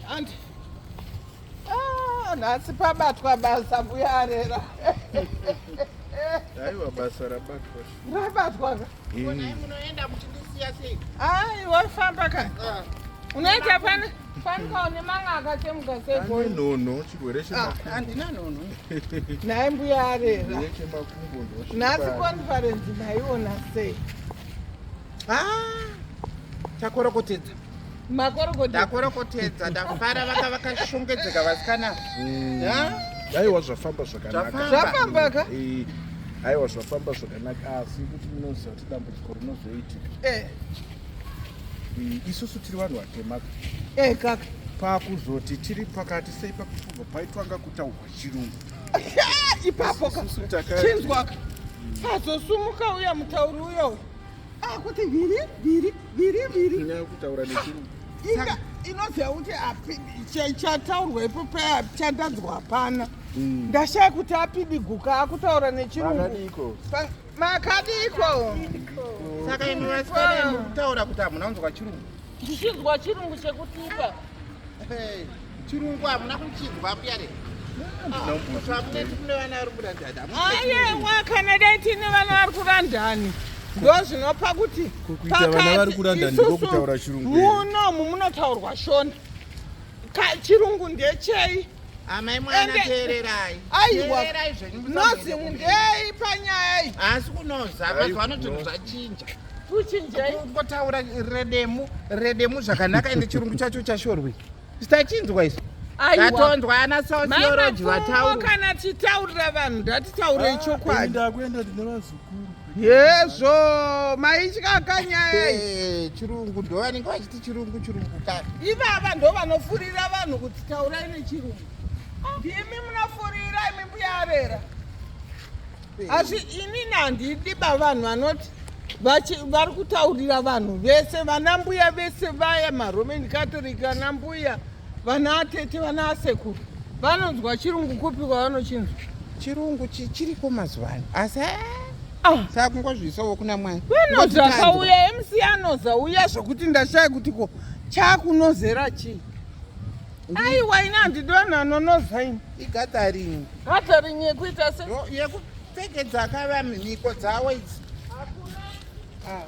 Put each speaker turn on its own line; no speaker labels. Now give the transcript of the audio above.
Andi. Ah, nhasi pabatwa basa mbuya arera.
Aiwa basa rabatwa.
Rabatwa ka.
Konai munoenda muchindisiya sei?
Aiwa famba ka.
Ah.
Unoita pane fanika une manga akachemuka sei
Ane
goni.
nhono chirwere
Ah,
chemakumbo.
handina nhono.
Nhai mbuya arera.
Chirwere chemakumbo ndo.
Nhasi conference maiona sei?
Ah, takorokotedza.
Makorokotedza.
Ndakorokotedza, ndafara vanga vakashongedzeka vasikana. Ha?
Aiwa zvafamba zvakanaka.
Zvafamba.
Zvafamba ka?
Eh, Aiwa zvafamba zvakanaka asi kuti munoziva kuti dambudziko rinozoitika.
Eh,
Eh, Isusu tiri vanhu vatema.
eh kaka.
Pakuzoti tiri pakati sei pakubva paitwanga kutaurwa chirungu.
Ipapo ka.
Isusu taka-
Chinzwa ka. Pazosumuka uya mutauri uya uyu. Akuti viri viri viri viri.
Nyaya yekutaura nechirungu.
Inga inoziva kuti chataurwa ipo paya chandanzwa hapana. Ndashaya kuti apidiguka akutaura nechirungu.
Makadiko.
Makadiko.
Saka imi vasikana muri kutaura kuti hamuna kunzwa chirungu.
Ndichinzwa chirungu chekutipa.
Hey, chirungu hamuna kuchinzwa mbuya re. Zvamuneti kune vana vari kurandani.
Aiwa kana dai tine vana vari kurandani ndo zvinopa kuti
Kuita vana vari kuLondon ndiko
isusu
kutaura chirungu here?
munomu munotaurwa shona. Chirungu ndechei?
Amai mwana teererai.
Aiwa.
Teererai zvenyu
Nozi
musazoenda kumberi.
ndei panyaya iyi?
Asi kunoza mazuva ano zvinhu zvachinja.
Kuchinjei?
Kungotaura redemu redemu zvakanaka ende chirungu chacho chashorwe. Tachinzwa isu.
Aiwa.
Tatonzwa ana sociology
Mai Mapfumo
vataura.
kana titaurira vanhu ndatitaurei chokwadi.
Ndakuenda ndine vazukuru.
Yezvo maityaka nyaya iyi.
Eh, chirungu ndo vanenge vachiti chirungu chirungu kani.
Ivava ndo vanofurira vanhu kuti taurai nechirungu. Ndimi munofurira imi mbuya arera. Asi inini handidi ba vanhu vanoti vari kutaurira vanhu vese vana mbuya vese vaya maroman catholic vana mbuya vana atete vana asekuru vanonzwa chirungu kupi kwavanochinzwa?
Chirungu chiriko mazuva ano asi
Ah.
sakungozviisawo kuna Mwari.
Vanoza akauya MC anoza uya zvokuti ndashaya kuti ko chakunozera chii. Aiwa ini handidi vanhu vanonoza ini.
Igathering.
Gathering yekuita se
Yekupfekedza kava mhiko dzavo idzi.
Hakuna.
Ah.